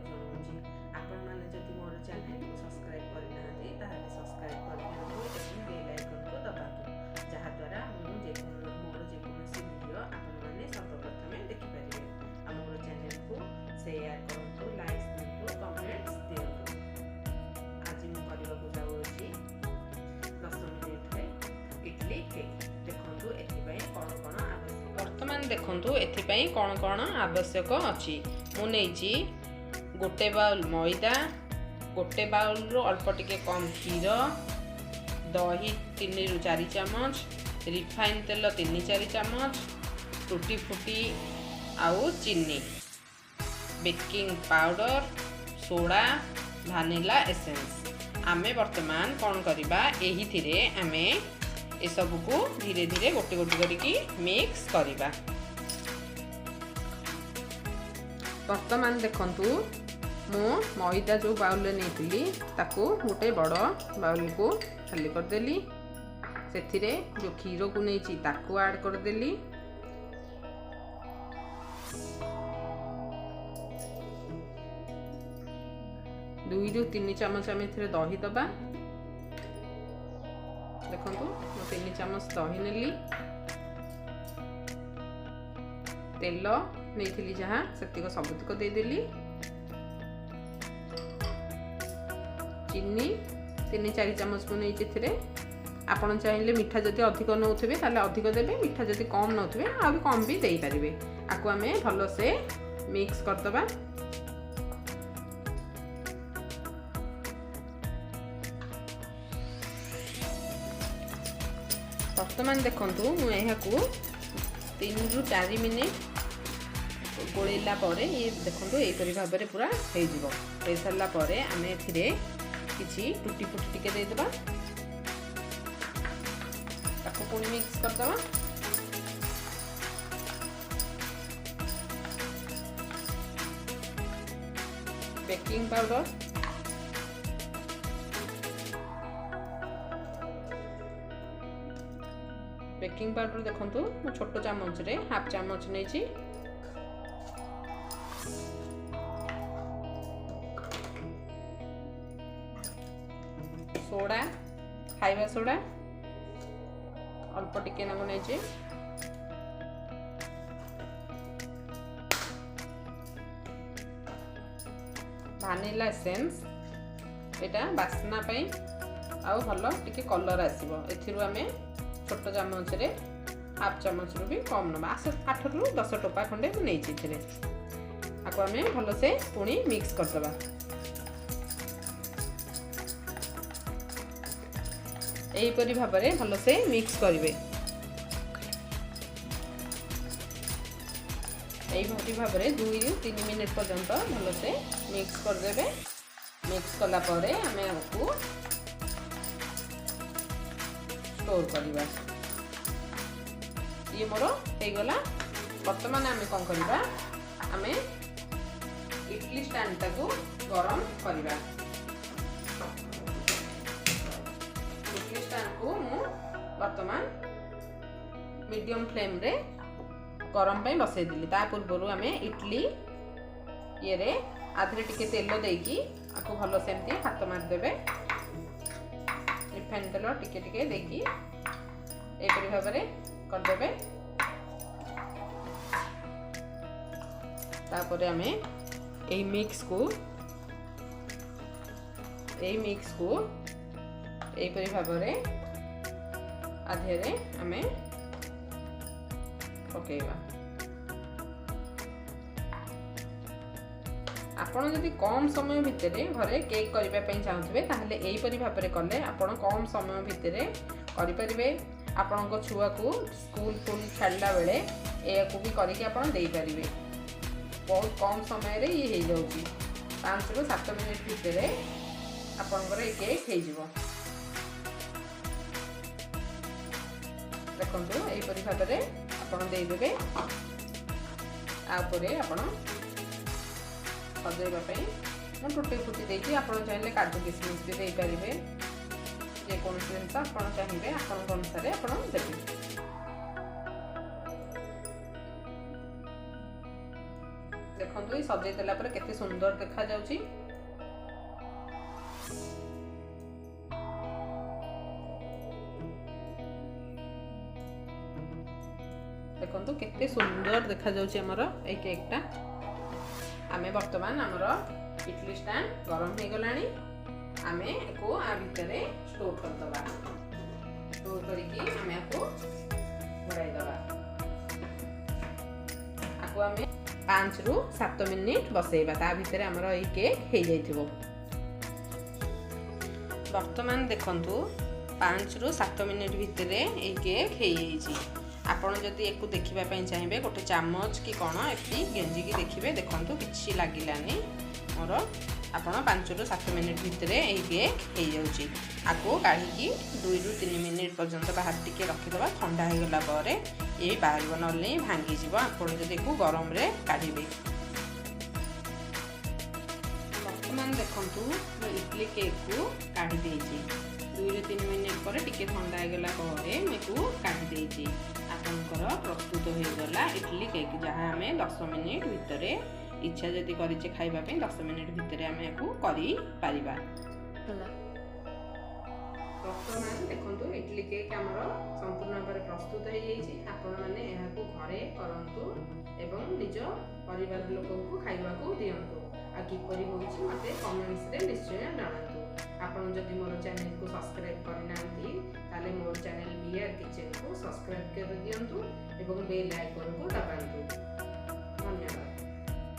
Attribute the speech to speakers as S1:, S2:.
S1: ଜଣାଉଛି। ଆପଣମାନେ ଯଦି ମୋର ଚ୍ୟାନେଲକୁ ସବସ୍କ୍ରାଇବ୍ କରିନାହାନ୍ତି, ତାହେଲେ ସବସ୍କ୍ରାଇବ୍ କରିଦିଅନ୍ତୁ ଏବଂ ବେଲ୍ ଆଇକନ୍କୁ ଦବାନ୍ତୁ, ଯାହାଦ୍ୱାରା ମୁଁ ମୋର ଯେକୌଣସି ଭିଡ଼ିଓ ଆପଣମାନେ ସର୍ବପ୍ରଥମେ ଦେଖିପାରିବେ। ଆଉ ମୋର ଚ୍ୟାନେଲକୁ ସେୟାର କରନ୍ତୁ, ଲାଇକ୍ସ ଦିଅନ୍ତୁ, କମେଣ୍ଟସ୍ ଦିଅନ୍ତୁ। ଆଜି ମୁଁ କରିବାକୁ ଯାଉଅଛି 10 ମିନିଟ୍ରେ ଇଡଲି କେକ୍। ଦେଖନ୍ତୁ ଏଥିପାଇଁ କ'ଣ କ'ଣ ଆବଶ୍ୟକ।
S2: ବର୍ତ୍ତମାନ ଦେଖନ୍ତୁ ଏଥିପାଇଁ କ'ଣ କ'ଣ ଆବଶ୍ୟକ ଅଛି। ମୁଁ ନେଇଛି ଗୋଟେ ବାଉଲ୍ ମଇଦା, ଗୋଟେ ବାଉଲ୍ରୁ ଅଳ୍ପ ଟିକେ କମ୍ କ୍ଷୀର, ଦହି 3ରୁ 4 ଚାମଚ, ରିଫାଇନ୍ ତେଲ 3-4 ଚାମଚ, ଟୁଟି ଫୁଟି ଆଉ ଚିନି, baking powder, soda, vanilla essence. ଆମେ ବର୍ତ୍ତମାନ କ'ଣ କରିବା, ଏହିଥିରେ ଆମେ ଏସବୁକୁ ଧୀରେ ଧୀରେ ଗୋଟେ ଗୋଟେ କରିକି ମିକ୍ସ କରିବା। ବର୍ତ୍ତମାନ ଦେଖନ୍ତୁ, ମୁଁ ମଇଦା ଯେଉଁ ବାଉଲରେ ନେଇଥିଲି ତାକୁ ଗୋଟେ ବଡ଼ ବାଉଲକୁ ଖାଲି କରିଦେଲି। ସେଥିରେ ଯେଉଁ କ୍ଷୀରକୁ ନେଇଛି ତାକୁ ଆଡ଼୍ କରିଦେଲି। 2ରୁ 3 ଚାମଚ ଆମେ ଏଥିରେ ଦହି ଦେବା। ଦେଖନ୍ତୁ, ମୁଁ 3 ଚାମଚ ଦହି ନେଲି। ତେଲ ନେଇଥିଲି ଯାହା ସେତିକ ସବୁତିକ ଦେଇଦେଲି। ଚିନି 3-4 ଚାମଚ ମୁଁ ନେଇଛି ଏଥିରେ। ଆପଣ ଚାହିଁଲେ ମିଠା ଯଦି ଅଧିକ ନେଉଥିବେ ତାହେଲେ ଅଧିକ ଦେବେ, ମିଠା ଯଦି କମ୍ ନେଉଥିବେ ଆଉ ବି କମ୍ ବି ଦେଇପାରିବେ। ଆକୁ ଆମେ ଭଲସେ ମିକ୍ସ କରିଦେବା। ବର୍ତ୍ତମାନ ଦେଖନ୍ତୁ, ମୁଁ ଏହାକୁ 3ରୁ 4 ମିନିଟ୍ ଗୋଳେଇଲା ପରେ ଇଏ ଦେଖନ୍ତୁ ଏହିପରି ଭାବରେ ପୁରା ହେଇଯିବ। ହେଇସାରିଲା ପରେ ଆମେ ଏଥିରେ କିଛି ଟୁଟି ଫୁଟି ଟିକେ ଦେଇଦେବା, ତାକୁ ପୁଣି ମିକ୍ସ କରିଦେବା। ବେକିଂ ପାଉଡ଼ର, ବେକିଂ ପାଉଡ଼ର ଦେଖନ୍ତୁ ମୁଁ ଛୋଟ ଚାମଚରେ ହାଫ୍ ଚାମଚ ନେଇଛି। ସୋଡ଼ା, ଖାଇବା ସୋଡ଼ା ଅଳ୍ପ ଟିକେ ନାକୁ ନେଇଛି। ଭାନିଲା ଏସେନ୍ସ, ଏଇଟା ବାସ୍ନା ପାଇଁ ଆଉ ଭଲ ଟିକେ କଲର୍ ଆସିବ। ଏଥିରୁ ଆମେ ଛୋଟ ଚାମଚରେ ହାଫ୍ ଚାମଚରୁ ବି କମ୍ ନେବା, 8ରୁ 10 ଟୋପା ଖଣ୍ଡେ ମୁଁ ନେଇଛି ଏଥିରେ। ଆକୁ ଆମେ ଭଲସେ ପୁଣି ମିକ୍ସ କରିଦେବା। ଏହିପରି ଭାବରେ ଭଲସେ ମିକ୍ସ କରିବେ। ଏହିପରି ଭାବରେ 2ରୁ 3 ମିନିଟ୍ ପର୍ଯ୍ୟନ୍ତ ଭଲସେ ମିକ୍ସ କରିଦେବେ। ମିକ୍ସ କଲା ପରେ ଆମେ ଆକୁ ଷ୍ଟୋର କରିବା। ଇଏ ମୋର ହେଇଗଲା। ବର୍ତ୍ତମାନ ଆମେ କ'ଣ କରିବା, ଆମେ ଇଡଲି ଷ୍ଟାଣ୍ଡଟାକୁ ଗରମ କରିବା। ଇଡଲି ଷ୍ଟାଣ୍ଡକୁ ମୁଁ ବର୍ତ୍ତମାନ ମିଡ଼ିୟମ୍ ଫ୍ଲେମ୍ରେ ଗରମ ପାଇଁ ବସେଇଦେଲି। ତା ପୂର୍ବରୁ ଆମେ ଇଡଲି ଇଏରେ ଆଧିରେ ଟିକେ ତେଲ ଦେଇକି ଆକୁ ଭଲ ସେମିତି ହାତ ମାରିଦେବେ। ରିଫାଇନ୍ ତେଲ ଟିକେ ଟିକେ ଦେଇକି ଏହିପରି ଭାବରେ କରିଦେବେ। ତାପରେ ଆମେ ଏଇ ମିକ୍ସକୁ ଏହିପରି ଭାବରେ ଆଧିରେ ଆମେ ପକେଇବା। ଆପଣ ଯଦି କମ୍ ସମୟ ଭିତରେ ଘରେ କେକ୍ କରିବା ପାଇଁ ଚାହୁଁଥିବେ, ତାହେଲେ ଏହିପରି ଭାବରେ କଲେ ଆପଣ କମ୍ ସମୟ ଭିତରେ କରିପାରିବେ। ଆପଣଙ୍କ ଛୁଆକୁ ସ୍କୁଲ ଫୁଲ ଛାଡ଼ିଲା ବେଳେ ଏହାକୁ ବି କରିକି ଆପଣ ଦେଇପାରିବେ। ବହୁତ କମ୍ ସମୟରେ ଇଏ ହେଇଯାଉଛି। 5ରୁ 7 ମିନିଟ୍ ଭିତରେ ଆପଣଙ୍କର ଏ କେକ୍ ହେଇଯିବ। ଦେଖନ୍ତୁ, ଏହିପରି ଭାବରେ ଆପଣ ଦେଇଦେବେ। ତାପରେ ଆପଣ ସଜେଇବା ପାଇଁ ମୁଁ ଟୁଟି ଫୁଟି ଦେଇଛି। ଆପଣ ଚାହିଁଲେ କାଜୁ କିସମିସ୍ ବି ଦେଇପାରିବେ। ଯେକୌଣସି ଜିନିଷ ଆପଣ ଚାହିଁବେ ଆପଣଙ୍କ ଅନୁସାରେ ଆପଣ ଦେବେ। ଦେଖନ୍ତୁ, ଏଇ ସଜେଇ ଦେଲା ପରେ କେତେ ସୁନ୍ଦର ଦେଖାଯାଉଛି। ଦେଖନ୍ତୁ, କେତେ ସୁନ୍ଦର ଦେଖାଯାଉଛି ଆମର ଏଇ କେକ୍ଟା। ଆମେ ବର୍ତ୍ତମାନ ଆମର ଇଟଲି ଷ୍ଟାଣ୍ଡ ଗରମ ହେଇଗଲାଣି। ଆମେ ୟାକୁ ଆ ଭିତରେ ଷ୍ଟୋର କରିଦେବା। ଷ୍ଟୋର କରିକି ଆମେ ୟାକୁ ଘୋଡ଼ାଇ ଦେବା। ଆକୁ ଆମେ 5ରୁ 7 ମିନିଟ୍ ବସେଇବା। ତା ଭିତରେ ଆମର ଏଇ କେକ୍ ହେଇଯାଇଥିବ। ବର୍ତ୍ତମାନ ଦେଖନ୍ତୁ, 5ରୁ 7 ମିନିଟ୍ ଭିତରେ ଏଇ କେକ୍ ହେଇଯାଇଛି। ଆପଣ ଯଦି ୟାକୁ ଦେଖିବା ପାଇଁ ଚାହିଁବେ, ଗୋଟେ ଚାମଚ କି କ'ଣ ଏଠି ଗେଞ୍ଜିକି ଦେଖିବେ। ଦେଖନ୍ତୁ, କିଛି ଲାଗିଲାନି ମୋର। ଆପଣ 5ରୁ 7 ମିନିଟ୍ ଭିତରେ ଏଇ କେକ୍ ହେଇଯାଉଛି। ଆକୁ କାଢ଼ିକି 2ରୁ 3 ମିନିଟ୍ ପର୍ଯ୍ୟନ୍ତ ବାହାରେ ଟିକେ ରଖିଦେବା। ଥଣ୍ଡା ହେଇଗଲା ପରେ ଇଏ ବାହାରିବ, ନହେଲେ ଭାଙ୍ଗିଯିବ ଆପଣ ଯଦି ୟାକୁ ଗରମରେ କାଢ଼ିବେ। ବର୍ତ୍ତମାନ ଦେଖନ୍ତୁ, ମୁଁ ଇଟଲି କେକ୍କୁ କାଢ଼ି ଦେଇଛି। 2ରୁ 3 ମିନିଟ୍ ପରେ ଟିକେ ଥଣ୍ଡା ହେଇଗଲା ପରେ ମୁଁ ୟାକୁ କାଢ଼ି ଦେଇଛି। ଆପଣଙ୍କର ପ୍ରସ୍ତୁତ ହୋଇଗଲା ଇଟଲି କେକ୍, ଯାହା ଆମେ 10 ମିନିଟ୍ ଭିତରେ, ଇଚ୍ଛା ଯଦି କରିଛେ ଖାଇବା ପାଇଁ, 10 ମିନିଟ୍ ଭିତରେ ଆମେ ୟାକୁ କରିପାରିବା। ବର୍ତ୍ତମାନ ଦେଖନ୍ତୁ, ଇଟଲି କେକ୍ ଆମର ସମ୍ପୂର୍ଣ୍ଣ ଭାବରେ ପ୍ରସ୍ତୁତ ହେଇଯାଇଛି। ଆପଣମାନେ ଏହାକୁ ଘରେ କରନ୍ତୁ ଏବଂ ନିଜ ପରିବାର ଲୋକଙ୍କୁ ଖାଇବାକୁ ଦିଅନ୍ତୁ। ଆଉ କିପରି ହୋଇଛି, ମୋତେ କମେଣ୍ଟସରେ ନିଶ୍ଚୟ ଜଣାନ୍ତୁ। ଆପଣ ଯଦି ମୋର ଚ୍ୟାନେଲକୁ ସବସ୍କ୍ରାଇବ୍ କରିନାହାନ୍ତି, ତାହେଲେ ମୋର ଚ୍ୟାନେଲ ବି ଆର୍ କିଚେନକୁ ସବସ୍କ୍ରାଇବ୍ କରିଦିଅନ୍ତୁ ଏବଂ ବେଲ୍ ଆଇକନ୍କୁ ଦବାନ୍ତୁ। ଧନ୍ୟବାଦ।